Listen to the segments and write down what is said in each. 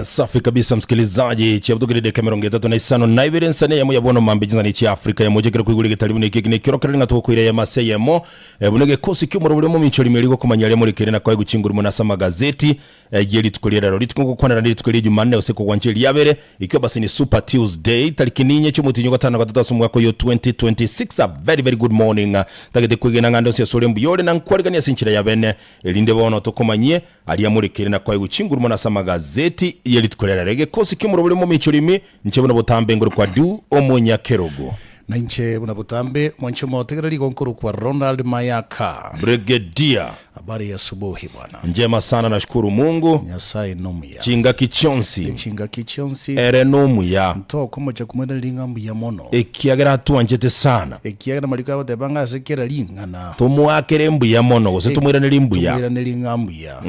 Safi kabisa msikilizaji, chiabutokire dakika 32 ensani eyemo ya bono mambe chinsani chia Afrika ya moja kero koigura egetari buna eki eki nekiorokereri ng'a togokoira eyemo ase eyemo eh, buna egekosi ki'omorobori omominchori meri gokomanya aria morekere na koegwa chinguru mono ase amagazeti eh, ye rituko ria rero rituko ngokwanera ne rituko ria Jumanne ase kogwancha eriabere ikiwa basi ni Super Tuesday tariki ninye chi'omotienyi ogatano na gatato ase omwaka oyo 2026 a very very good morning tagete kwegena ng'a ande onsi ase ore mbuya ore na nkwarigania ase enchera ya bene erinde bono tokomanyie Aria morekere na koegwa chinguru mono ase amagazeti ye rituko ria rero. Egekosi ki'omorobori omominchori ime, inche buna botambe ngorokwa Du omonyakerogo. Na inche buna botambe mwanche omotegereri igo nkorokwa Ronald Mayaka. Brigadier. Habari ya asubuhi bwana. Njema sana nashukuru Mungu. Nyasaye nomuya. Chingaki chionsi. Chingaki chionsi. Ere nomuya. Ntokomocha komoiraneria ng'a mbuya mono. Ekiagera atwanchete sana. Ekiagera amariko agoteba ng'a ase kera ring'ana. Tomoakere mbuya mono, gose tomoiranerie mbuya. Tomoiranerie ng'a mbuya.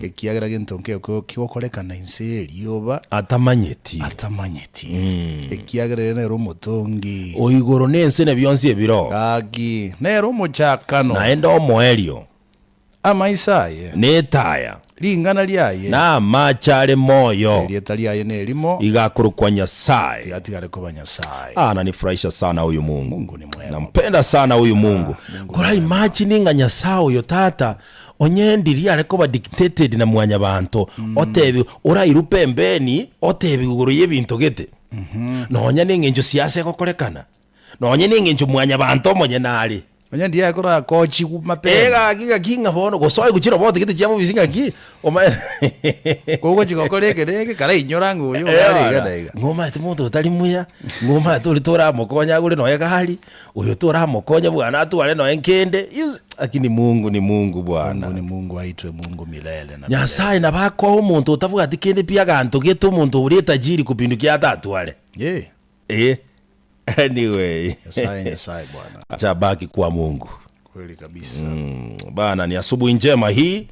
Ekiagera gento nkekio kigokorekana inse y'erioba. Atamanyeti. Atamanyeti. Ekiagera ere nere omotongi. O igoro na ense na bionsi ebiroo. Gaki, nere omochakano. Naende omoerio. Amaiso aye. Netaya. Ring'ana riaye. Na amache are moyo. Erieta riaye nerimo. Iga akorokwa Nyasae. Tiga atigare koba Nyasae. Ah, ananifurahisha sana huyu Mungu. Mungu ni mwema. Nampenda sana huyu Mungu. Mungu Kora ni mwema. imagine ng'a Nyasae oyo tata onye ndiri are koba dictated na mwanyabanto otebi orairwe pembeni otebi igoro y'ebinto gete. Nonya neng'encho siasa egokorekana. Nonye nengencho mwanyabanto omonyene are. Onye ndiaye korakochigwa mapema. Ee gaki gaki ng'a bono gose oye gochia roboti gete chia bobisi ng'aki omae Kogochia gokora eke na eke karainyora ng'a oyo iga are iga na iga. Ng'a omaete monto otari muya, ng'a omaete oria toramokonye agore nonya egari, oyo toramokonye bwana atware nonya nkende, you see lakini Mungu ni Mungu bwana. Mungu ni Mungu aitwe Mungu milele na milele. Nyasaye nabo akoa omonto otabwati kende pi aganto gete omonto oria etajiri kupindukia atatware. Ee. Eh. Anyway. Nyasaye Nyasaye bwana. Acha abaki kwa Mungu. Kweli kabisa. Mm, bana ni asubuhi njema hii.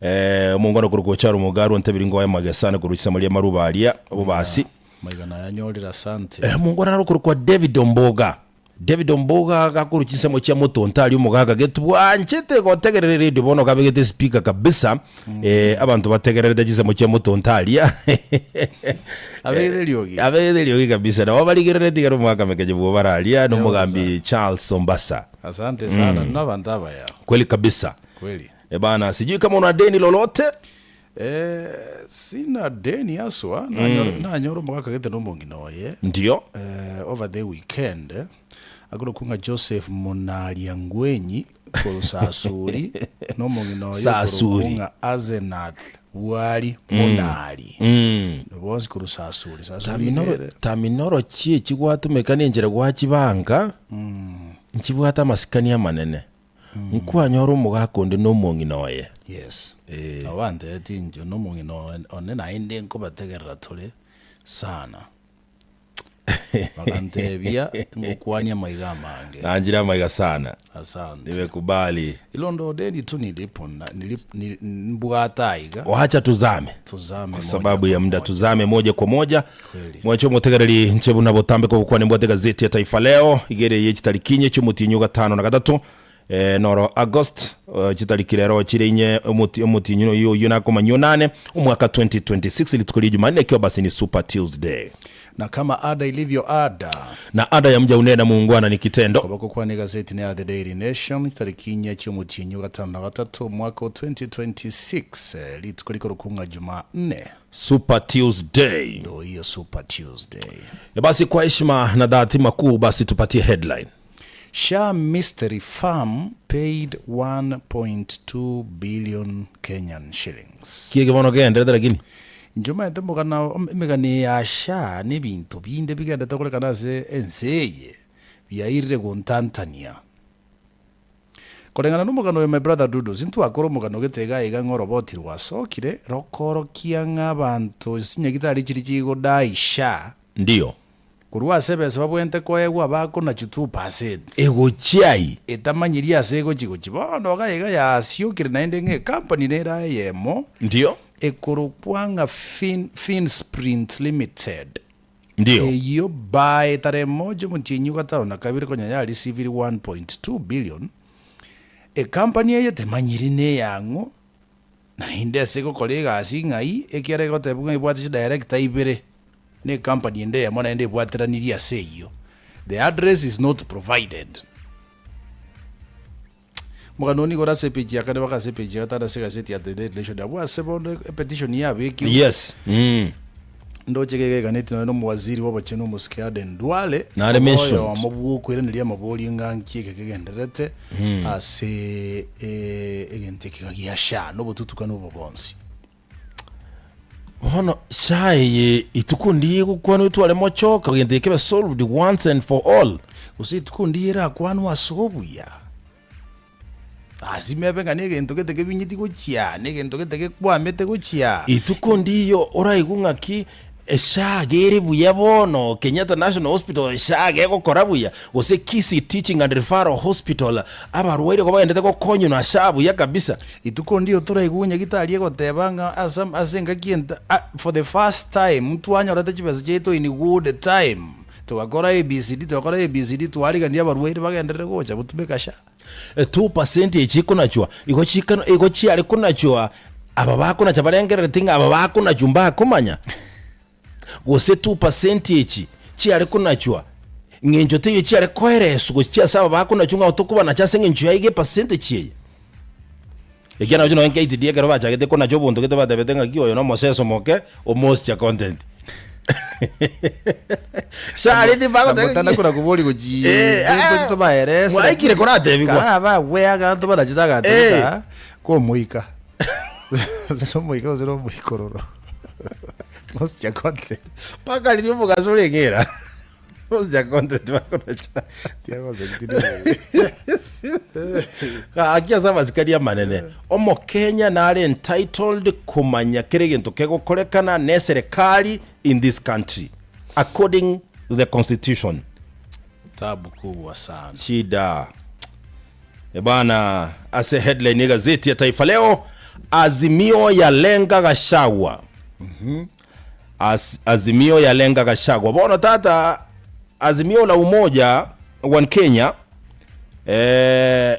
Eh, omongono korwa gocha Mugaru ntebiri ngoe magesane korwa chisemo ria maruba aria obobasi. Maiga nayanyorire asante. Eh, omongwana naro korwa kwa David Omboga. David Omboga gakorwa chinsemo chia Motonto aria omogaga getu bwanchete gotegerera eredio bono gabegete speaker kabisa. Eh, abanto bategererete chinsemo chia Motonto aria. Abegete eriogi. Abegete eriogi kabisa. Nabo barigerereti ekero omogaka Mekenye bwo bararia na omogambi Charles Ombasa. Asante sana nabanto abaya. Kweli kabisa. Kweli. Eh bana, sijui kama una deni lolote. Eh, sina deni haswa nanyora nanyora omogaka gete na omong'ina oye Ndio. eh, over the weekend eh, akorokwa ng'a Joseph Munaria Ngwenyi korwa Sasuri na omong'ina oye okorokwa Sasuri. ng'a Asenath Bwari Munari Mm. bonsi korwa Sasuri Sasuri Terminolo, ere terminology echi gwatumeka na enchera gwachibanga nchibwate amasikani amanene. Nkwanyora omogaka onde na omong'ina oye. Yes. Nabo bantebetie inche na omong'ina one naende nkobategerera tore sana. Bagantebia ngokwanie amaiga amange. Nanchire amaiga sana. Asante. Nimekubali. Ilondo deni tu nilipo na, nilip, ni, mbwate aiga. Wacha tuzame. Tuzame Kwa moja sababu kwa ya muda moja. tuzame moja kwa moja. Kweli. Mwanche omotegereri nche buna botambe kogokwana mbwate gazeti ya Taifa Leo igere ye chitariki inye chiomotienyi o gatano na gatato eh, noro August eh, chitariki rero chire inye omoti- omotienyi oyo oyio nakomanyia onane omwaka 2026 rituko ria Jumanne ekiwa basi ni Super Tuesday. Na kama ada ilivyo ada. Na ada ya mja unena muungwana ni kitendo. Koboko kwane egazeti nea The Daily Nation, chitariki inye chi'omotienyi o gatano na gatato omwaka o 2026, rituko rikorokwa ng'a Jumanne. Super Tuesday. Ndo hiyo Super Tuesday. E basi kwa heshima na dhaatima kuu basi tupatie headline. SHA mystery firm paid 1.2 billion Kenyan shillings. Kiege bono kegenderete lakini? Inche omanyete omogano emegano eye ya SHA na ebinto binde bigenderete korekana ase ense eye biairire gontantania. Koreng'ana nomogano oyo my brother Dudu, sintwakora omogano gete iga iga ng'a oroboti rwasokire rokorokia ng'a abanto chinyagitari chiria chigodai SHA Ndio. Korwa ase ebesa babwenerete koegwa abakonachwa 2%. Egochia ai? Etamanyiri ase egochia gochia. Bono iga iga yasiokire naende ng'a ecompany nere eyemo Ndio. ekorokwa ng'a Fin, Finsprint Limited. Ndio. Eyio by tarehe moja omotienyi o gatano na kabere konya yarisiviri 1.2 billion. Ecompany eye temanyiri neyang'o. Naende ase gokora egasi ng'ai, ekiagera egotebwa ng'a ebwate chidirector ibere, na ecompany ende eyemo naende ebwateranirie ase eyio. The address is not provided. Omogano oo nigo ore ase epage ya kane mpaka ase epage ya gatano ase egaseti ya The Daily Nation. Abwo ase bono epetition yabekirwe. Yes. Mm. Ndoche gegeganeti nonya na omowaziri bw'obochenu omosike Aden Duale, Nare obe mentioned. oyomo bw'okoiraneria amabori ng'a nki eke kegendererete ase eh, egento eke gia SHA na obotutukanu obo bonsi. Bono SHA eye ituko ndiye egokwanwa etware mochoka gento eke kebe solved once and for all. Gose ituko ndiye erakwanwe ase obuya. Lasima ebe ng'a negento gete kebinyeti gochia, negento gete gekwamete gochia. Ituko ndiyo oraigwe ng'aki eshaga ere buya bono, Kenyatta National Hospital eshaga egokora buya, gose Kisii Teaching and Referral Hospital abarwaire igo bagendete gokonywa na SHA buya kabisa. Ituko ndiyo toraigwe nyagitari egoteba ng'a ase ase engaki enta a for the first time ntwanyorete chibesa chiaito in good time, togakora ABCD, togakora ABCD, twariganirie abarwaire bagenderere gocha gotumeka SHA. 2% echi ekonachwa igo chikano igo chiare konachwa aba bakonacha barengerereti ng'a aba bakonachwa mbakomanya, gose 2% echi chiare konachwa ng'encho teiyo chiare koereswa gochia ase aba bakonachwa ng'a tokobanacha ase eng'encho ya iga epercentage eye. Ekiagera naroche nonye KTDA ekero bachagete konacha obonto gete batebete ng'aki oyo nomoseso moke o moisture content. Sharidi bagoteba Motana ng'aki- kora kobori gochi Eh, gochi ah, tobaerese mwaikire koratebigwa. Kara bagweaga abanto barachete Eh. agatebeka komoika gose nomoika gose nomoikororo moisture content Mpaka riria omogaso oreng'era moisture content bakonacha. Gaki ase amasikani amanene, Omokenya nare entitled komanya kera egento kegokorekana ne eserekari in this country according to the constitution. Tabu kubwa sana. Shida ebana ase headline y'egazeti ya Taifa Leo, Azimio yalenga Gachagua. As, Azimio yalenga Gachagua. Bono tata Azimio la Umoja One Kenya eh,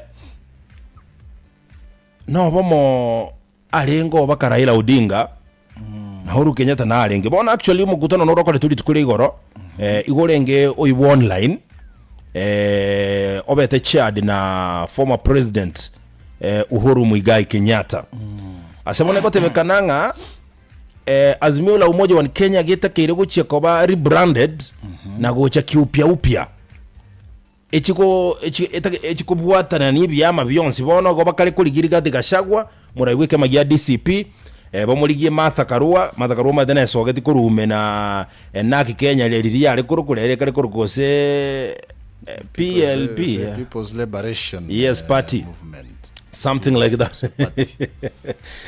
nobomo arenge obaka Raila Odinga na Uhuru Kenyatta narenge. Bono actually omokutano noro okoretwe rituko ria igoro eh, igo orenge oibwe online eh, obete chaired na former president eh, Uhuru Muigai Kenyatta. Ase bono egotebekana ng'a eh, Azimio la Umoja One Kenya getakeire gochia koba rebranded na gocha kiupya upya echiko echi- etake- echikobwatana na ebiama bionsi bono igo bakare korigia Rigathi Gachagua morai bw'ekiama gia DCP eh, bamorigie Martha Karua Martha Karua omanyete nesogeti korwa ime na enaki Kenya riria yare korokwa rero ekare korokwa gose eh, PLP eh. People's Liberation Yes, eh, party. Movement. something like that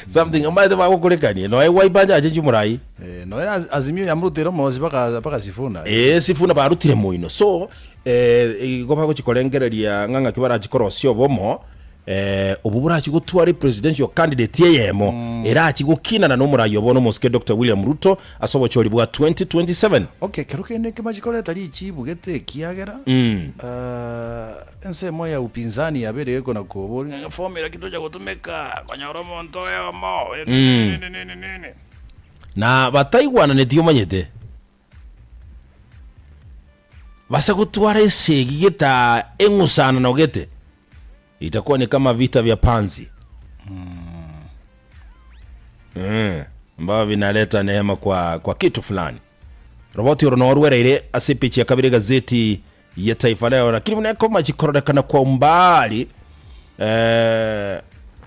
something omanyete bagokorekania noe waibanja ache chimorai Eh, noe Az- Azimio yamurutire omosi baka baka Sifuna. ee sifuna barutire moino so eh, igo bagochi korengereria ng'a ng'aki barachi korosia obomo eh, obwo borachi gotwara epresidential candidate eyemo erachi gokinana na omorai obo nomosike Dr William Ruto ase obochori bwa 2027 Okay, kero kende nkimachi koreta richibu gete ekiagera ah, Ensemo ya upinzani yabeire gekona koboria ng'a formula ki tocha gotumeka konyora omonto oyomo nini nini nini. Na bataigwananeti omanyete, base gotwara esegi geta eng'usanano gete, itakuwa ni kama vita vya panzi mm, ambavyo vinaleta neema kwa, kwa kitu fulani. Roboti oro norwereire ase epeji ya kabere egazeti ya Taifa Leo, lakini buna ekomachi kororekana kwa umbali eh,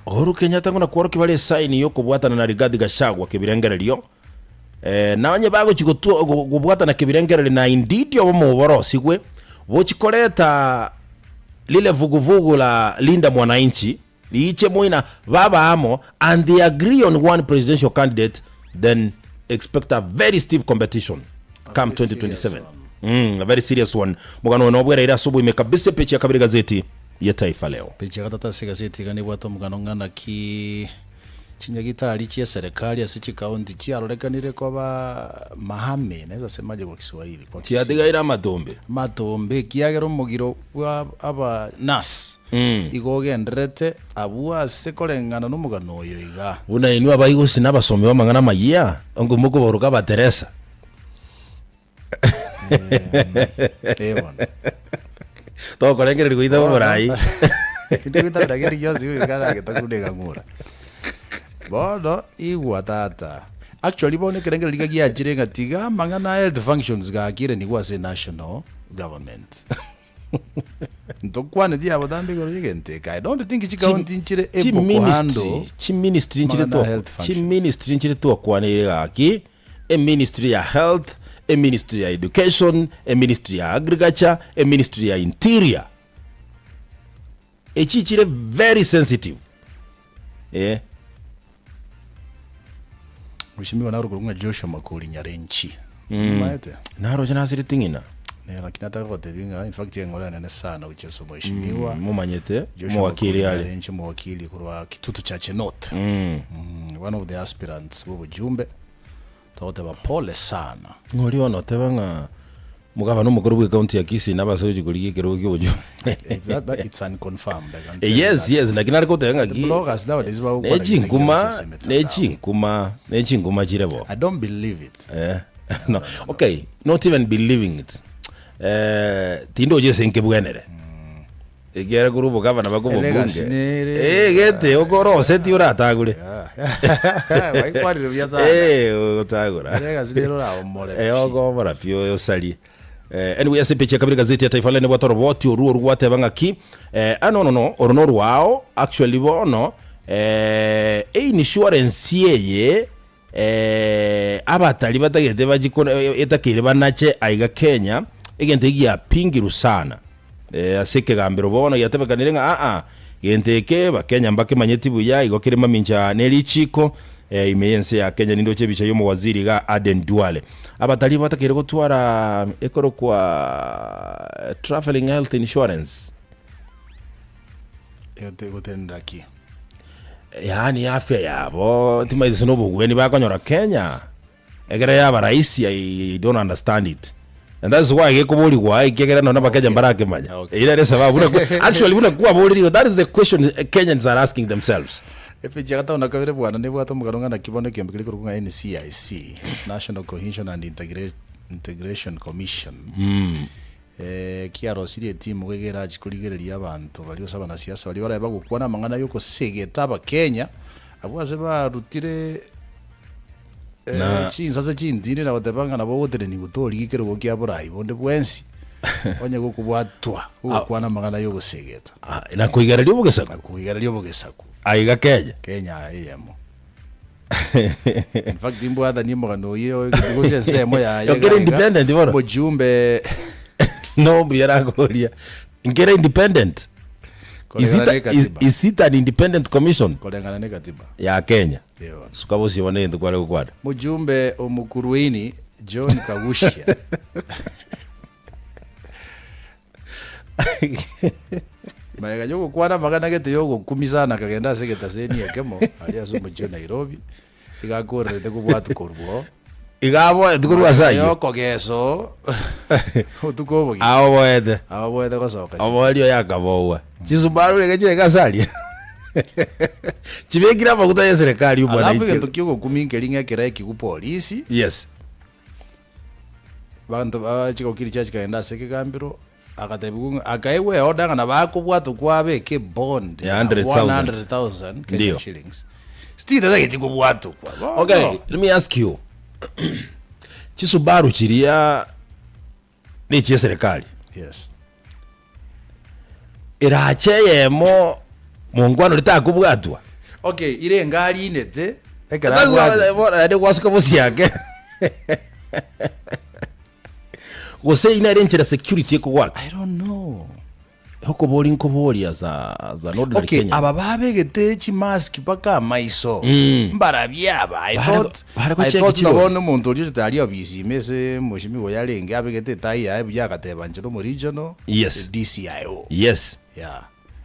Uhuru Kenyatta ng'una kworokia bare esaini yokobwatana na Rigathi Gachagua kebirengererio eh, na onye bagochi gotwa- go- gobwatana kebirengererio na indeed obomo borosigwe bochi koreta lile vuguvugu la Linda Mwananchi riiche moina baba amo and they agree on one presidential candidate then expect a very stiff competition come very serious 2027 mm, a very serious one mugano ono obwereire ase oboime kabisa epeji ya kabere gazeti ya Taifa Leo Peji ya gatato ase egazeti iga nebwate omogano ng'a naki chinyagitari chia eserekari ase chikaunti chiarorekanire koba mahame, naeza semaje kwa Kiswahili? Kwa Kisii. Chiatigaire amatombe. Amatombe ekiagera omogiro bwa aba nurse. Igo ogendererete abwo ase koreng'ana nomogano oyo iga. Buna inwe abaigosi na abasomi b'amang'ana amayia, onge mokoboroka abateresa. Eh bono. Tokorengereria goita oborai. Tindi goitabera kende gionsi goika nagetakuna egang'ura. Bono igwa tata. Actually bono ekerengererio riga giachire ng'a tiga amang'ana a health functions gakire nigo ase national government. Ntokwaneti abotambe igoro y'egento eke. I don't think chikaunti nchire able kohandle Chiministry nchire amang'ana a health functions. chiministry nchire twakwaneire gaki, eministry ya health, eministry ya education, eministry ya agriculture, eministry ya interior. Echi chire very sensitive. Eh. Mheshimiwa naro korwa ng'a Joshua Makori Nyarenchi. Omaete? Naroche nasire ting'ina. Ne lakini ataka gotebi ng'a in fact eng'ora enene sana gochia ase omheshimiwa. Momanyete Joshua omowakili Makori are. Nyarenchi omowakili korwa Kitutu Chache North. Mm, one of the aspirants b'obojumbe. Togoteba pole sana. Ng'a oria bono oteba ng'a omogabana omokoro bw'ecounty ya Kisii nabase gochia korigia ekerogo ki'obochie. That, that, it's unconfirmed. I can tell you Yes, that. yes, lakini are goteba ng'a The ki bloggers nowadays bagokwana ne kende gionsi chinkuma ase ne emetandao. chinkuma ne chinkuma chire bo. I don't believe it. Eh, no. Okay, not even believing it. Eh, tindoche ase nkebwenere. Ekiagera korwa obogavana baka Elegasi obobunge. nere. Eh, gete okoroseti oratagure. Baikwanire buya sana. Eh, ogotagora. Elegasi nere oraomore Eh, pi. okomora pi osarie. Eh, anyway, ase epeji ya kabere gazeti ya Taifa Leo nebwate oroboti orwo orwateba ng'aki eh, ah, no, no, no, oro norwao actually bono eh, einsurance eye eh, abatari batagete bachikona etakeire banache aiga Kenya egento eki giapingirwe sana eh, ase ekegambero bono giatebekanire ng'a aa gento eke bakenya mbakemanyeti buya igo kere mamincha ne richiko eh, ime y'ense ya Kenya nindoche ebicha y'omowaziri iga Aden Duale abatari batakeire gotwara ekorokwa travelling health insurance Egotenenera ki? Yaani afya yabo timaeti ase nobogweni bakonyora Kenya ekere yaba rahisi I don't understand it and that's why gekoborigwa ekiagera nonye abakenya mbarakemanya Okay. eyio nere esababu buna kwa- actually buna kwaborire that is the question Kenyans are asking themselves Epeji ya gatano na kabere bwana nebwate omogano ng'a naki bono ekiombe keria ekorokwa ng'a NCIC, National Cohesion and Integra- Integration Commission, Kiarosirie etimu iga erachie korigereria abanto baria gose abanasiasa baria barabe bagokwana amang'ana y'okosegeta abakenya, abwo ase barutire chinsase chintindi na goteba ng'a nabo ogoteneniwa torigia ekerogo kia borai bonde bwensi, onye gokobwatwa gogokwana amang'ana y'ogosegeta. Na koigereria obogesaku. Na koigereria obogesaku. Aiga Kenya. Kenya aya eyemo. In fact imbwatanie omogano oyio gose ensemo yaye Okere independent bono? Mojumbe No mbuya rakoria. Nkere independent. Is it, Koreng'ana is, nekatiba. is it an independent commission Koreng'ana nekatiba. ya Kenya? Eeh bono. Suka bosio bono egento kware gokwana. Mojumbe omokuruini John Kaguchia. Magega yogokwana amang'ana gete yogokumisa na akagenda ase egetaseni ekemo aria ase omochie o Nairobi, iga akorerete kobwatwa korwa oo. Iga aboete korwa ase ayio. Yokogeso obotuko obogima. Aoboete. Aoboete gosoka isiko. Omoerio oye akaboua. Chisubaru rege chirenge ase aria. Chibekire amaguta y'eserekari Alafu omwananchi. egento kiogokumia nkeri ng'a ekero ekigwa polisi. Yes. Abanto ba chigokiri chia chikagenda ase ekegambero, agatebigwa ng'a akaegwa eorder ng'a nabo akobwatwa kwabeka ebond Ya ya 100,000. 100,000 Kenyan Ndio. shillings. Still tatageti kobwatokwa. Bono. Okay, let me ask you. Chisubaru chiria nechie serikali. Yes. Erache eyemo mongwana oria takobwatwa. Okay, ire engari inete ekero abwate. Naende gwasuka bosiake. Gose eyio nere enchera security ekogwaka. I don't know. Okoboria nkoboria as a, as an ordinary Okay, Kenyan. aba babegete chimask mpaka amaiso mbarabie aba I Bare- thought, bare I gocheki thought chirori. nabo omonto oria ochete aria ofisi ime ase mheshimiwa oyo arenge abegete etai yaye buya agateba inche nomo regional Yes. DCIO Yes. Yeah.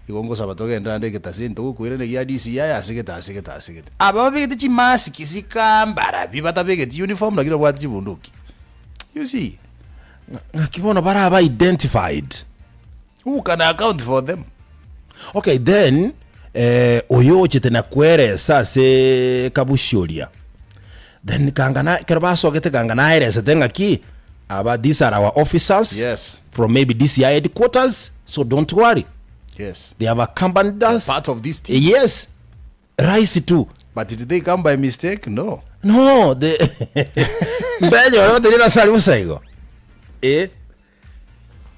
Igo ngosaba togende naende egetase ntogokoirana gia DCI ase gete ase gete ase gete. Aba babegete chimask sika mbarabie batabegeti uniform lakini babwate chibunduki. You see? Ng'aki bono barabe identified? Who can account for them? Okay then eh, oyo ochete na kweresa ase kabushi oria then kanga na ekero basogete kanga naeresete ng'aki aba these are our officers Yes. from maybe DCI headquarters so don't worry Yes. they have accompanied us Part of this team. yes Rahisi tu. But did they come by mistake? No. No, the mbenyore goteri nasari bosa igo. Eh?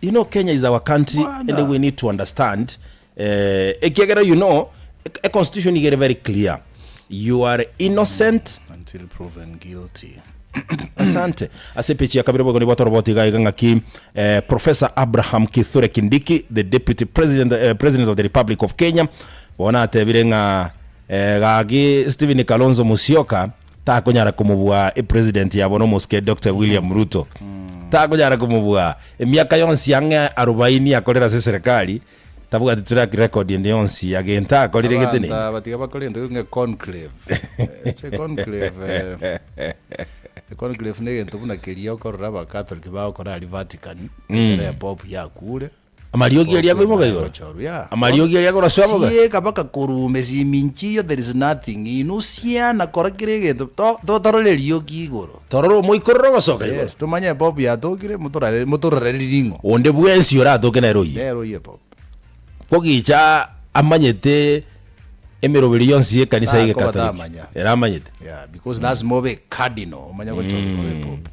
You know Kenya is our country Bwana. and we need to understand eh ekiagera you know a constitution igere very clear. You are innocent Until proven guilty. Asante. Ase epechi ya kabere boigo nigo toroboti iga iga ng'aki eh, Professor Abraham Kithure Kindiki the deputy president, eh, president of the Republic of Kenya bono atebire ng'a eh, gaki Stephen Kalonzo Musyoka takonyara komobua epresident ya bono omosike Dr. William Ruto takonyara komobua emiaka yonsi ang'e arobaini akorire ase eserekari tabwati track record ende yonsi agento akorire gete Abanto nini aba tiga bakore egento ng'a conclave. Eh, che conclave eh, e conclave na egento buna keria okorora abakatoliki bagokora aria Vatican, ekero epope yakure, Amariogi aria akoimoka igoro? Gochorwa, yeah. Amariogi aria akorwa swaboka? Sieka mpaka korwa esiminchi eyio there is nothing inwe siana kora kera egento to- to- torore eriogi igoro. Torore omoikororo ogosoka igoro. Yes, tomanye epope yatokire motorare motororere ring'o. Onde bwensi oratoke nere oyio. Nere oyio epope. Kogicha amanyete emeroberi yonsi y'ekanisa Takoba y'Egekatoliki. tamanya. Ere amanyete. Yeah, because lasima obe cardinal omanye gochorwa koba epope.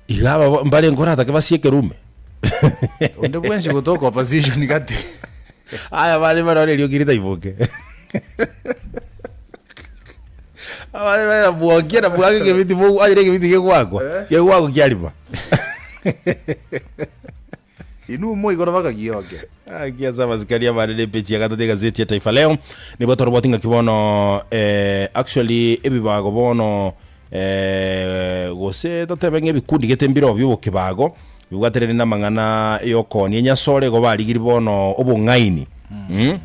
Iga aba mbarenge oratake basieke rume. Onde bwensi gotoka opposition gati. Aya bare barore eriogi ritaiboke. Abare bare na bwokia na bwake kebiti bo anyire kebiti gegwakwa. Gegwakwa kiarima. Inwe moigoro bakagiokia. Aki ase abasikari abanene epeji ya gatato egazeti ya Taifa Leo nigo torobwati ng'aki bono eh, actually ebibago bono eh, gose totebe ng'a ebikundi gete mbire obio obokebago bibwaterere na amang'ana y'okoonia enyasore igo barigiri bono obong'aini mm.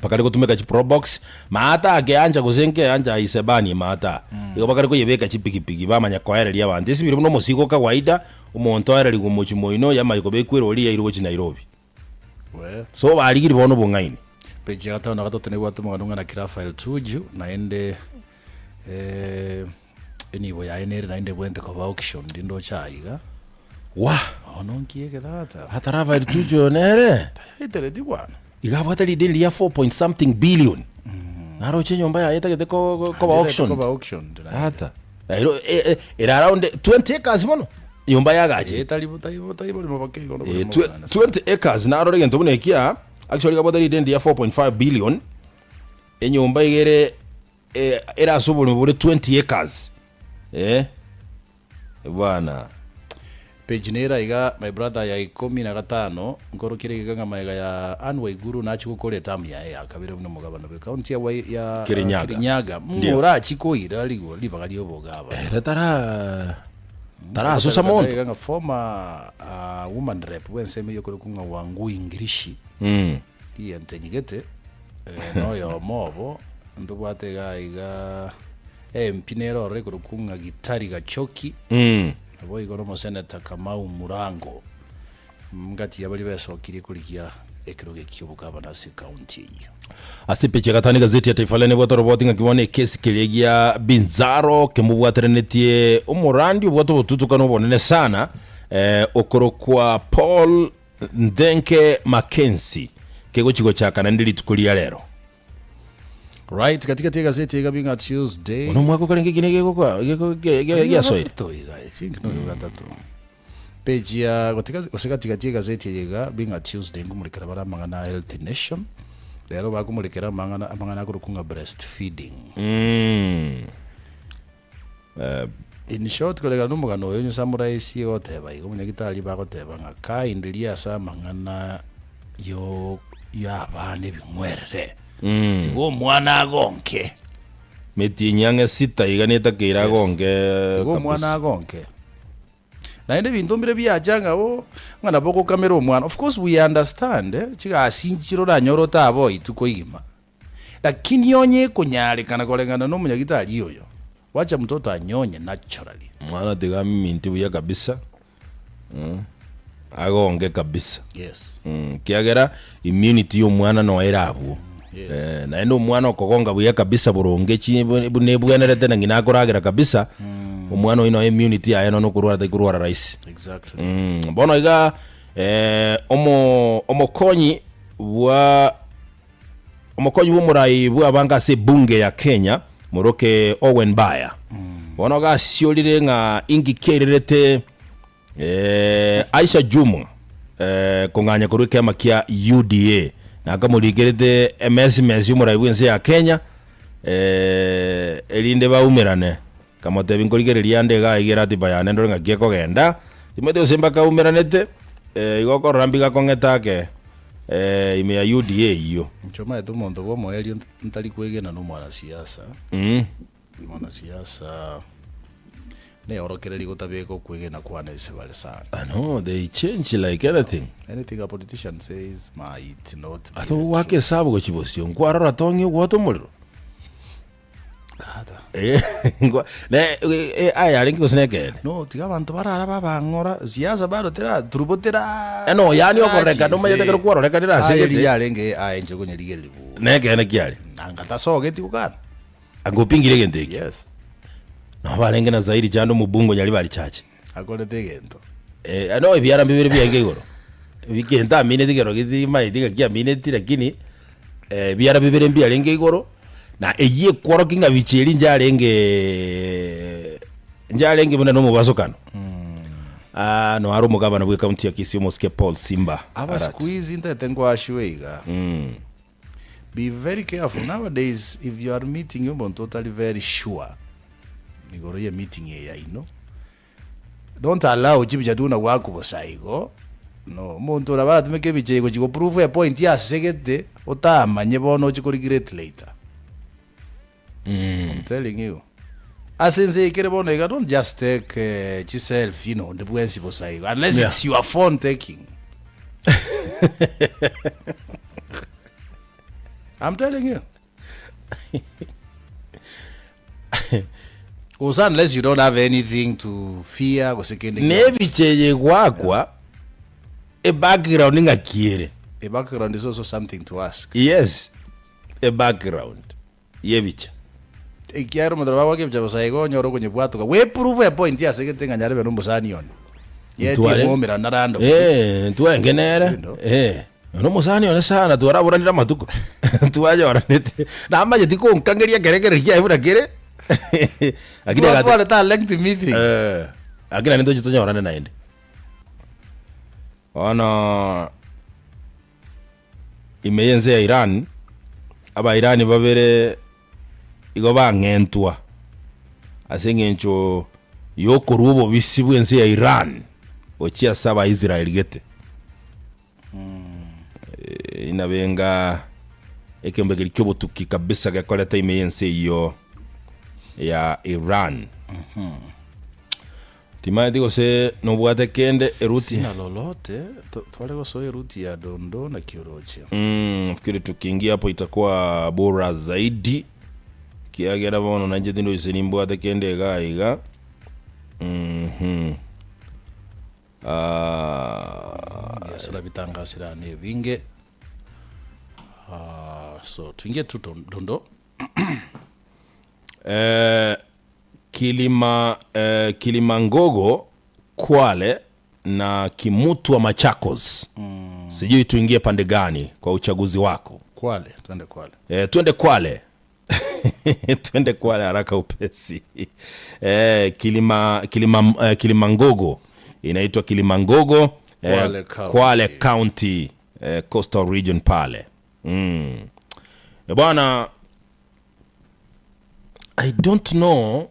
Bakare gotumeka chiprobox maata akeancha gose nkeancha isebanie maata igo bakare koyebeka chipigipigi bamanya koereria abanto esibire buna omosigo kawaida Omonto aererigwe omochie moino, yamanye kobekwa erori yairwe gochia Nairobi. We. So barigirie bono obong'aini. Page ya gatano na gatato nebwate omogano ng'a naki Raphael Tuju naende eh, enibo yaye nere naende ebwente koba auction ndindoche aiga. Wah! Bono nki eke tata? Ata Raphael Tuju oyo nere Tayaitereti bwana. iga abwate rideni ria 4 point something billion. Naroche enyomba yaye etagete ko- ko- koba Naende auctioned. Koba auctioned naende. Ata. Nairo e- e- ere around 20 acres bono. Nyomba yagachire. Eh, tari tari tari borimo bake igo Eh, borimo twe- bwanene sana. 20 acres narore egento buna ekia actually gabwate rideni ria 4.5 billion enyomba iga ere eh, ere ase oborimo bore 20 acres eh bwana Page nere iga my brother ya ikomi na gatano nkorokire iga ng'a maega ya Anne Waiguru nachi gokora etamu yaye ya kabere buna omogabana bwe county ya Wai- ya Kirinyaga. Kirinyaga Ndio. mng'o orachi koira rigo ribaga ria obogabana ere tara tarasusa monto Iga ng'a former ah, woman rep bw'ensemo eyio korokwa ng'a Wangui Ngirishi mm. rientenyigete eh, noyomo obo ntobwate iga iga MP nere ororo ekorokwa ng'a Gitari Gachoki Mm. Naboigo nomoseneta Kamau Murango ngati ya baria besokirie korigia ekerogo ki'obogabana ase ekaunti eyio. Ase epeji ya gatano egazeti ya Taifa Leo nebwate oroboti ng'aki bono ekesi keria gia Binzaro kemobwateranetie omorandi obwate obotutukano obonene sana eh, okorokwa Paul Nthenke Mackenzie kegochi gochaka naende rituko ria rero. Right, katikati y'egazeti iga bing'a Tuesday. Bono omwaka okarenge ekina egegokwa egeko ge- ge- giasoire. Gatato iga, I think no gatato. Page ya gotiga gose katikati y'egazeti eye iga bing'a Tuesday nkomorekera bare amang'ana a Healthy Nation. Rero bakomorekera amang'ana amang'ana akorokwa ng'a breastfeeding. Mm. In short koreng'ana na omogano oyo onye samuraisi egoteba iga omonyagitari bagoteba ng'a kindly ase amang'ana yo ya abana ebing'werere tiga omwana agonke Metienyi ang'e sita iga netakeire agonke tiga omwana kabisa. agonke Naende ebinto mbire biacha ng'a oh, ng'a nabo ogokamera omwana. Of course we understand eh, chigasi nchire oranyore otabe ituko igima, lakini onye ekonyarekana koreng'ana na omonyagitari oyo, wacha mtoto anyonye naturally. Mwana tiga aminti buya kabisa. Agonge kabisa. Yes. Ekiagera immunity ya omwana noyo ere abwo. Yes. Eh, naende omwana okogonga buya kabisa boronge chi buna ebwenerete na ng'ina akoragera kabisa, omwana oyio noyo immunity yaye nonya okorwara tari korwara rahisi. Exactly. Bono iga eh, omo omokonyi bwa Omokonyi bw'omorai bw'abange ase ebunge ya Kenya, moroke Owen Baya, bono gasiorire ng'a inki kiairerete Aisha Jumwa kong'anya korwa ekeama kia UDA na akamorikerete emesimesi y'omorai bw'ense ya Kenya erinde baumerane. Nkamotebia nkorigereria ande iga aiga eratiba yane ndore ng'aki ekogenda, timanyeti gose mbakaumeranete, igo okorora mbigakong'eta ake ime ya UDA eyio. Inche omanyete omonto bw'omoerio ntari kwegena nomwanasiasa, mwanasiasa neorokereria gotabeka okwegena kwane ase bare sana. I know they change like anything. Anything a politician says might not be Ase the truth. ogoaka esabu gochia bosio, nkwarora tong'i ogwota omorero. Eh, ngwa- ne eh, eh, aya arenge gose nekeene No, tiga abanto barara babang'ora, siasa bado tera turubo tera Eno, yaani okorekana, omanyete ekero kwarorekanire ase Aye egete. riria arenge aye inche konyerigereria buya. Nekeene kiare. Anga tasogeti gokana. Anga opingire egento eki. Yes. Nabo barenge na Zairi chande omobungo Nyaribari Church. Akorete egento. Eh, no ebiara mbibere biaenge igoro. Egento amineti kero gitimaeti ng'a kiamineti lakini eh, ebiara bibere mbiarenge igoro, na eyio ekworokia ng'a bicha eria njarenge njarenge buna na omobasokano. Ah, no are omogabana bwe county ya Kisii omosike Paul Simba Aba Arati. siku hizi ntaete nkoashiwe iga. Be very careful nowadays if you are meeting omonto otari very sure igoro ye meeting eye yaino don't allow chibicha tu buna gwakubosa igo no omonto oraba aratumeke ebicha eye gochi go prove a point asegete otamanye bono oche ko regret later I'm telling you ase ense eye kere bono iga don't just take eh, chiselfie nonde bwensi bosa igo unless Yeah. it's your phone taking I'm telling you Gose unless you don't have anything to fear gose kende gionsi. Nebicha eye egwakwa ebackground ng'aki ere. A background is also something to ask. Yes, ebackground yebicha. Ekiagera omonto nabo agoaka ebicha bosa igo onyore okonyebwatoka weprove a point ase gete ng'a nyarebe nomosani one. Yet Ntware- emwomera narando. Eh, ntwenge nere. Ndo. Eh. Nomosani one sana twaraboranire amatuko. Twanyoranete. Namanyeti konkangeria ekerekereri kiaye buna kere. Lakini agate- Twatwarete a lengthy meeting. Eh, lakini naende toche tonyorane naende. Bono ime y'ense ya Iran, Abairani babere igo bang'entwa ase eng'encho y'okorua obobisi bw'ense ya Iran gochia ase Abaisraeli gete. Eh, inabe nga ekeombe keria ki'obotuki kabisa gekorete ime y'ense eyio ya Iran. Timanyeti gose nobwate kende eruti. Sina lolote to- tware gosoa eruti ya dondo naki oroche. Mm, nafikiri tukiingia hapo itakuwa bora zaidi kiagera bono nainche tindoise nimbwate kende iga iga Mhm. Ah, Biasara bitangasirane ebinge. Ah, so tuingie tu don- dondo. eh, Kilima, eh, Kilimangogo Kwale na Kimutwa Machakos. Sijui tuingie pande gani kwa uchaguzi wako. Kwale, twende Kwale. Eh, twende Kwale. Twende Kwale haraka upesi. Eh, Kilima, Kilima, eh, Kilimangogo inaitwa Kilimangogo eh, Kwale County. Kwale County eh, Coastal Region pale. Mm. Eh, bwana I don't know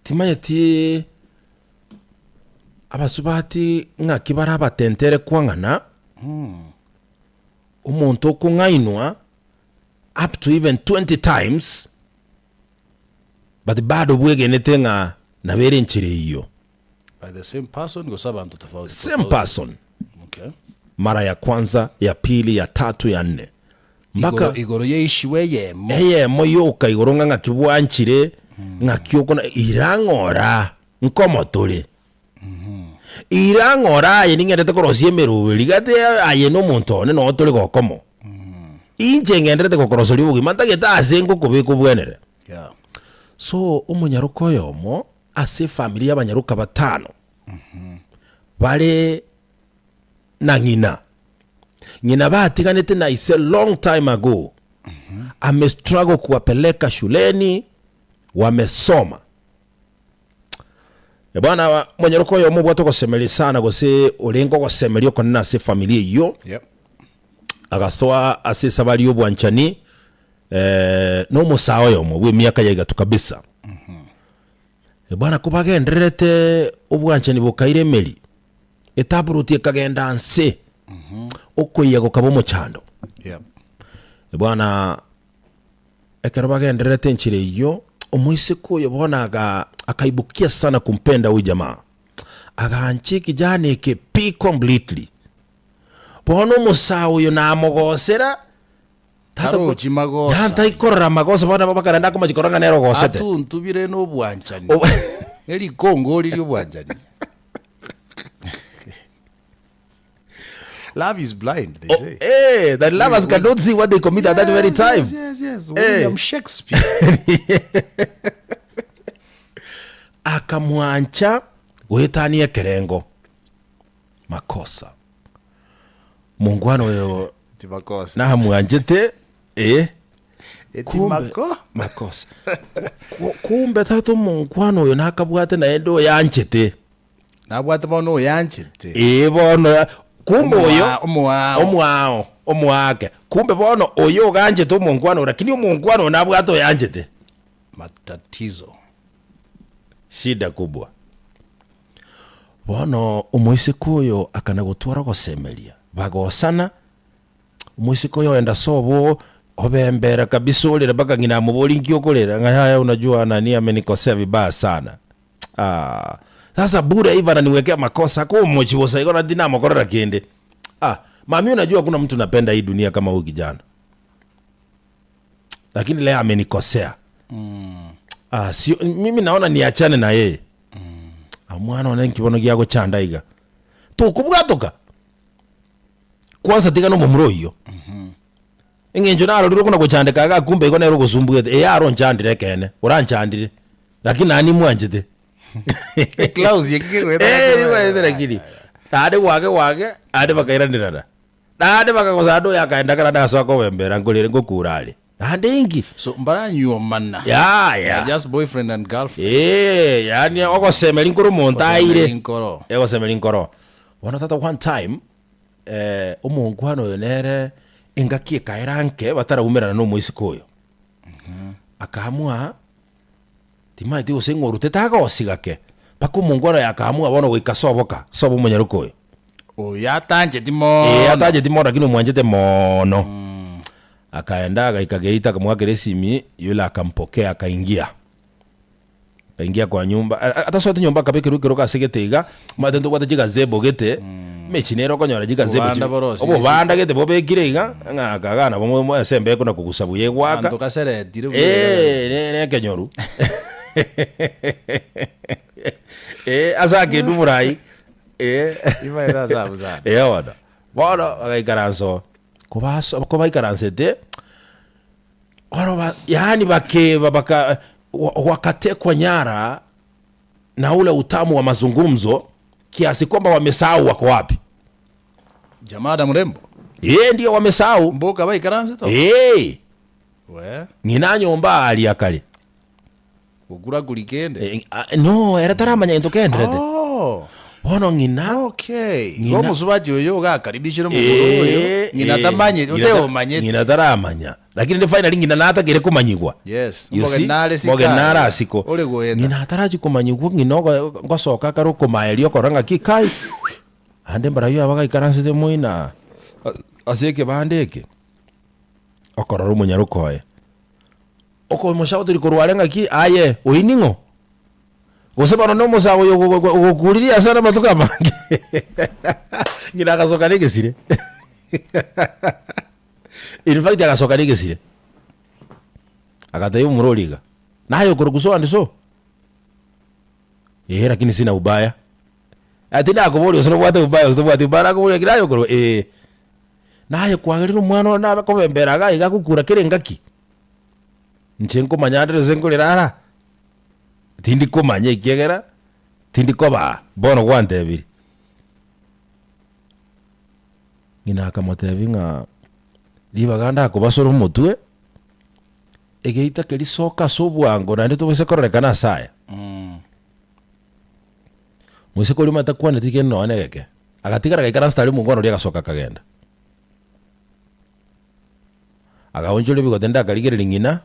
timanyeti abasubati ng'aki bare abatentere kwang'ana omonto okong'ainwa up to even 20 times but bado bwegenete ng'a nabo ere enchera eyio. By the same person gose abanto tofauti Same tofauti? person Okay. mara ya kwanza ya pili ya tatu ya nne mpaka Igoro, igoro yeishiwe eyemo. Eyemo yoka igoro ng'a ng'aki bwanchire, ng'aki okona irang'ora nkomo tore. Ira ng'ora aye ning'endete korosia emeroberi gati aye na omonto one noo tore gokomo. Inche ng'enderete gokoroseria obogima ntagete ase ngokobeka obwenere. Yeah. So omonyaroka oyomo ase efamiri y'abanyaroka batano bare na ng'ina, ng'ina batiganete na ise long time ago, ame struggle kuwapeleka shuleni wamesoma. Bwana omonyaroka oyomo obwate ogosemeria sana gose orenge ogosemeria okonene ase efamiri eyio, Yep. agasoa ase esabari y'obwanchani eh, na omosae oyomo bw'emiaka ya igatu kabisa. Bwana kobagendererete obwanchani bokaira emeri, etaburuti ekagenda nse, okoiya gokaba omochando. Yep. Bwana Ekero bagendererete enchera eyio, omoiseke oyo bono aga akaibukia sana kumpenda huyu jamaa. Agancha ekijana eke pi completely. Bono omosaa oyo namogosera, tata ko- Tarochi magosa. Ya, taikorora amagosa bono nabo bakarenda akomachi korora ng'a nere ogosete. Atuntubire nobwanchani. Ob- Nerikongori riobwanchani. Love is blind, they Oh, say. eh, that lovers cannot see what they commit at that very time. Yes, yes, yes. Eh. William Shakespeare. Akamwancha goetania ekerengo. Makosa. Mongwana oyo Eti makosa. namwanchete eh. Eti Kumbe mako. makosa. Ku- Kumbe tata omongwana oyo nakabwate naende oyanchete. Nabwate bono oyanchete. Ee bono, kumbe oyo Omoa- omoao. omoao omoake kumbe bono oyo oganchete omonkwana oyo lakini omonkwana oyo nabwate oyanchete. Matatizo. Shida kubwa. Bono omoiseke oyo akana gotwara ogosemeria, bagosana, Omoiseke oyo oenda sobo obembera kabisa orera mpaka ng'ina amoborie nki okorera ng'a yaya unajua nani amenikosea vibaya sana aah sasa bure hivi ananiwekea makosa akomochi bosa igo na tinamokorera kende ah mami unajua hakuna mtu napenda hii dunia kama huyu kijana lakini leo amenikosea ah, sio, mimi naona niachane na yeye ah, mwana one nki bono giagochanda iga tokobwatoka Kwansa tiga nomomura oyio. Eng'encho narorire okona gochandeka iga kumbe igo nere ogosumbuete, ee aro onchandire ekeene, oranchandire, lakini naende nimwanchete. Clause eki kegoeta Eh, gaki- nimwanchete lakini naende gwake gwake, naende bakairanerana, naende bakagosa naende oyo akaenda ekero naende agasoa kobembera nkorere ngokura are, naende inki? So mbaranyuomana. Yaya. Just boyfriend and girlfriend. Ee, yaani ogosemeria nkoro omonto aire. Gosemeria nkoro. Egosemeria nkoro. Bono tata one time, Omonkwana oyo nere engaki ekaera nke bataraumerana nomoiseke oyo. Akaamua, timanyeti gose ng'a orutete agosi gake, mpaka omonkwana oyo akaamua bono goika soboka, sobo omonyaroke oyo. Oyo atancheti mono. Ee, atancheti mono lakini omwanchete mono. Akaenda agaika geita akamoakera esimi, yule akampokea akaingia. Akaingia kwa nyumba, a- a- atasoete nyomba akabekerwa ekerogo ase gete iga, omanyete ntobwate chigazebo gete, emechi nere okonyora chigazebo Obobanda chibi- borosirie obobanda gete bobekire iga, ng'a aka iga nabo mo- mo- ase embeko na kogusa buya egwaka, Abanto kaseretire buya. Eh, ne- ne ekenyoru Eh, ase akendu borai eh. Ibaete ase abwo sana. Eh, bono bono bagaikaransa oo, kobaso kobaikaransete. Oro ba, yaani bakeba baka, wa- wakatekwa nyara na ule utamu wa mazungumzo kiasi kwamba wamesahau wako wapi. Jamaa da mrembo. Ee, ndio wamesahau. Mboka baikaranse to. Ee, We, ng'ina nyomba aria kare. gokura kuri kende. Eh, ah, no, ere taramanya gento kenderete. Oh. Bono ng'ina Okay. Ng'ina- Igo omosubati oyo ogakaribishire omogoro oyo, Eh, ng'ina eh, tamanyeti, ng'ina ta- oteomanyeti. ng'ina taramanya. Lakini rende finally ng'ina natakire komanyigwa. Yes, You mboge see? nare siko Mboge nare aria. asiko. Ore goeta. Ng'ina atarachi komanyigwa ng'ina ogo- ngosoka akare okomaeria okorora ng'aki kai, ande mbarabwo aba gaikaransete moino aa, ase ekebanda eke, okorora omonyaroka oye. Okomoshauteri korwa are ng'aki, Aye, oyio ning'o? Gose bono nomosae oyo ogokuririe ase are amatuko amange? Ng'ina agasoka negesire. In fact agasoka negesire. Agatebia omomura oria iga, Naye okorokwa so and so? Ee, lakini sina ubaya. Ati nakoboria gose nobwate ubaya gose tobwati ubaya, nakoboria naki naye okorwa ee. Naye kwagerire omwana one nabe kobembera iga iga agokura kera engaki, inche nkomanya ande gose nkorera ara, tindi komanya ekiagera tindi kobaa, bono gwantebirie. Ng'ina akamotebia ng'a ribaga ndakobasore omotwe, egeita keria soka ase obwango naende tobaisa kororekana ase aya. Moiseke oria omanyete takwaneti kende nonya na egeke, agatigara agaikaransa aria omongwana oria agasoka akagenda. Agaonchoria ebigote naende akarigereria ng'ina,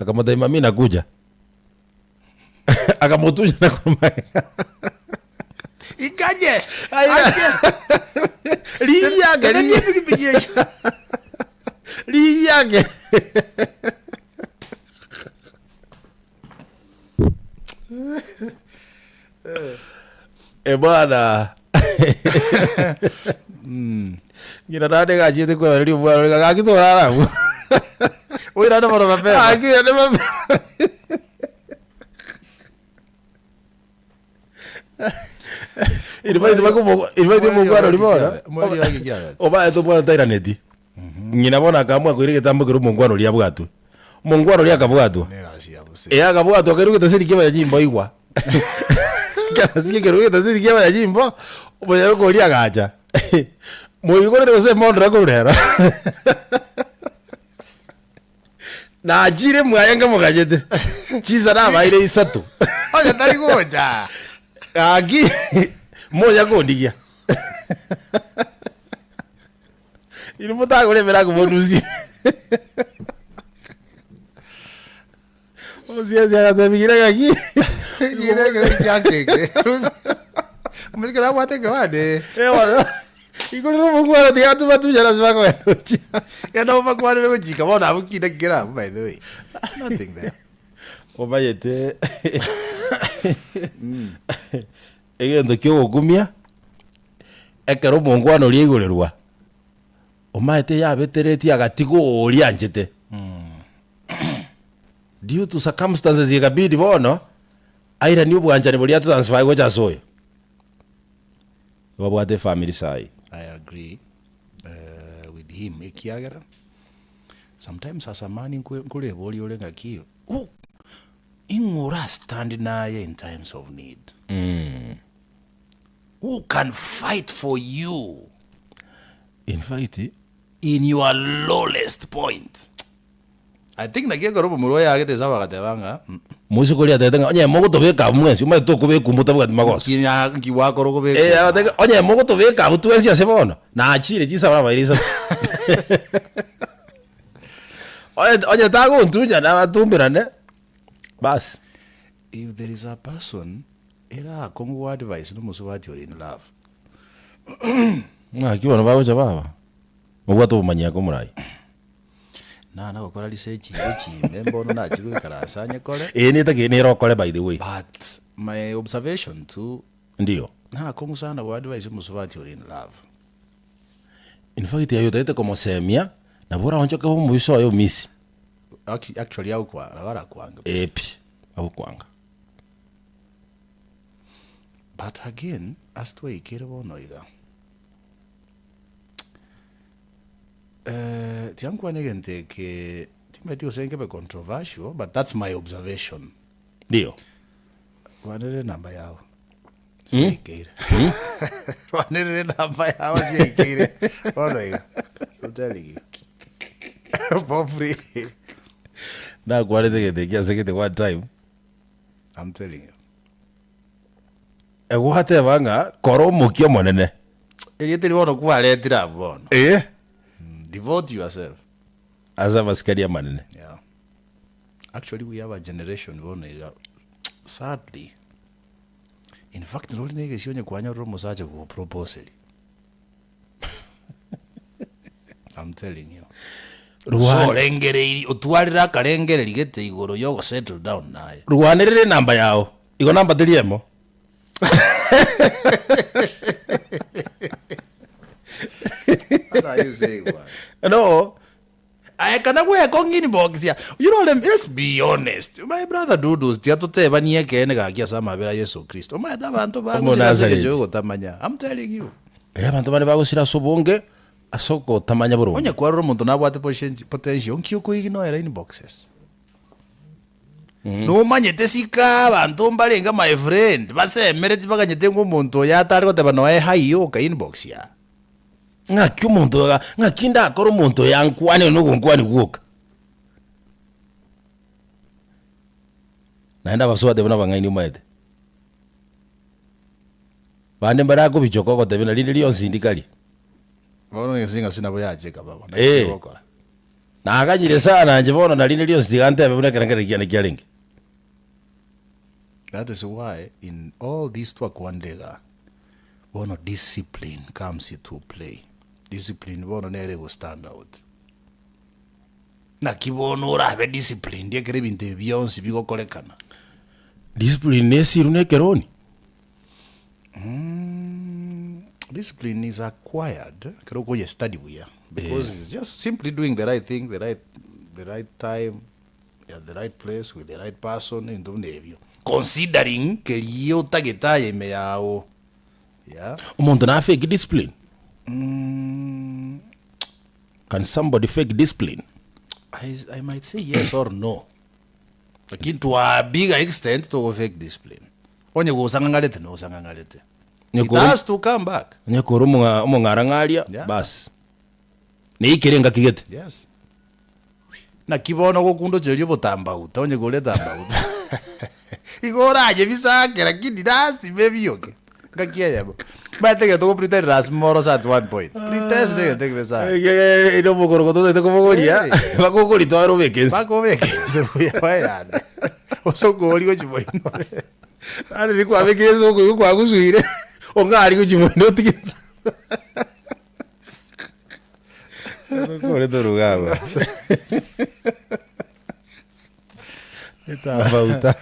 akamotebia mami nakuja, akamotunyana korwa magega. Ikanye! Aiga. Ache! Rigiake, Tete rigiake. epikipiki eyio. Rigiake. Ebwana ng'ina naende gachete kwebereria omwana oria gaki torara abwo. Oirane bono mapema. Gaki oirane mapema. Iribaiti bakomo iribaiti omongwana oria bono Omweri oyo kiabete. obaete omwana tairaneti. Ng'ina bono akaamua koira egetambo keria omongwana oria abwatwe. Omongwana oria akabwatwa. Negasi ya bose. Ee akabwatwa akairwa egetaseri kia abanyanyimbo aigwa. Ekerasi ekerwa egetaseri kia abanyanyimbo, omonyaroka oria agacha. Moigorere gose emondera korwa rero. Nachire mwaye nkamoganyete. Chinsa nabaire isato. Onye tari gocha. Gaki monya kondigia. Inwe motagore emerango monusie. Omosiasi agatebia gira gaki. Gira ekero kiankeke. Omosike nabwate ekebande. Eh bono, igorera omongwana tiga atuba-tunyane ase bakogenda gochia. Genda obakwanere gochika bono abwo ki naki kere abwo by the way. There's nothing there. Omanyete egento kia ogokumia, ekero omongwana oria aigorerwa, omanyete yabeteretie agatiga oria anchete. Due to circumstances ekabidi bono, airanie obwanchani boria atransfer gocha ase oyo. Babwate efamiri saii. I agree with him ekiagera sometimes as a man nkoreboria ore ng'aki who ing'o ora stand naye in times of need? Who can fight for you In fact, in your lowest point? I think naki ekero omomura oye aagete esabu agateba ng'a Moiseke oria atebete ng'a onye mogotobeka abwo mwensi, omanyete tokobekwa motabwati magoso. Nki nya- nki gwakora okobeka Eh, agateba ng'a onye mogotobeka abwo twensi ase bono, nachire chinsa barabaire isato. Onye onye tagontunyana atumberane, bas. If there is a person ere akong'u go advise na omosubati ore in love. Ng'aki bono bagocha baba, mobwate obomanyi ake omorai. Nana gokora research igo chimbe mbono nachia goikaransa nyekore. Eye netagete nere okore by the way. But my observation tu Ndio. nakong'u sana go advise omosubati ore in love. In fact aye otagete komosemia, nabo oraonchoke omobisa oye omisi. Actually agokwa nabo arakwange. Ee pi, agokwanga. But again, ase twaikire bono iga, tiga nkwane egento eke, timanyeti gose nkebe controversial, but that's my observation. Ndio. Rwanerera enamba yao, siaikeire. Rwanerera enamba yao siaikeire, bono iga, I'm telling you. For free. Nakwanete egento eke ase gete one time. I'm telling you. Egwateba ng'a kora omokia omonene. Erieta eri bono kwaretire abwo bono. Ee. Devote yourself. Ase amasikani amanene. Yeah. Actually we have a generation bono iga sadly in fact nori na egesio onye kwanyorire omosacha ogoproposeria. I'm telling you. Rwa- Sorengereiri otwarire akarengereri gete igoro ya ogosettle down naye. Rwanerera enamba yao. Igo namba teri emo. What are you saying bwana? No. Aye kana gwekong'a inbox ya you know let let's be honest my brother Dudus tiga totebanie ekeene gaki ase amabera a Yeso Kristo. Omanyete abanto bagosira ase engencho Omonazareti. yogotamanya. I'm telling you. Eh, abanto bande bagosira ase obonge ase ogotamanya boronge. Onye kwarora omonto nabwate potential nki okoignoera inboxes? Nomanyete sika abanto mbarenge my friend basemereti baganyete ng'a omonto oyo atare goteba noe hi yoka inbox yaa. Ng'aki omonto oyo ng'aki ndakore omonto oyo ankwane na ogonkwania gwoka. Naende abasubati abwo nabang'aini omanyete. Bande mbare akobichoka ogotebia na rinde rionsi ndikarie. Bono ense ng'a nabo yacheka baba, naki Eh. togokora. Naganyire sana inche bono na rinde rionsi tiga ntebe buna ekerengererio kiane kiarenge. That is why in all this twakwanire igaa, bono discipline comes into play. Discipline bono nere ego stand out. Naki bono orabe disciplined ekero ebinto ebi bionsi bigokorekana? Discipline nesiru na ekeroni. Discipline is acquired ekero okoye study buya because it's just simply doing the right thing the right the right time at the right place with the right person ebinto buna ebio considering keria otagete aye ime yago yeah. Omonto na fake discipline? Can somebody fake discipline? I, I might say yes or no lakini to a bigger extent togo fake discipline Onye gosang'ang'arete nosang'ang'arete. It Nyekoro- has to come back. Onye kore omong'a- omong'arang'aria, Yeah. bas. Neikere engaki gete. Yes. Naki bono ogokundocheria obotambauta onye kore etambauta. Igo orache bisake lakini lasima ebioke. Ngaki eyemo. Omanyete egento ogo pretend lasima orose at one point. Pretend negento ekebe sana. Ere omokorogo totaete kobogoria, Eh. bakogoria tware obeke inse. Mpaka obeke inse buya oyande. Gose okori gochia moino. Yaani riria kwabekire inse okoigwa kwagusuire, ong'arie gochia moino otige inse. Tokore toruge abwo. Etambauta.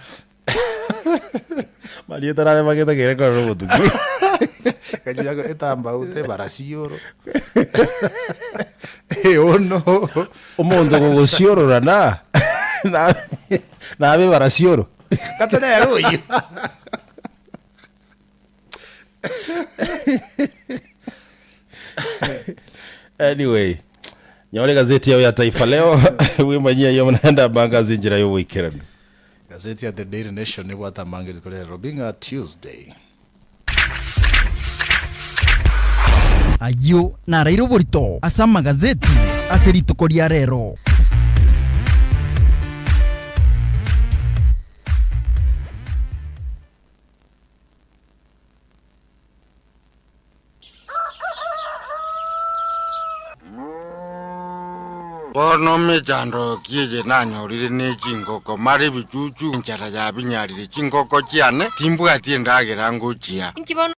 Marieta nare magete kere korora obotuki. Gachia etambauta ebarasioro. Eono. Omonto ogogosiorora na nabe ebarasioro. Kata nere oyio. Anyway, nyore gazeti yao ya Taifa Leo wimanyie ayo naende amanga ase enchera y'oboikeranu. Gazeti ya The Daily Nation nebwate amanga rituko ria rero being a Tuesday. Ayio naraire oborito ase amagazeti ase rituko ria rero. Bono mechando ki eye nanyorire ne chingoko, mara ebichuchu, enchara yabinyarire chingoko chiane, timbwati endagera ngochia. Inki bono?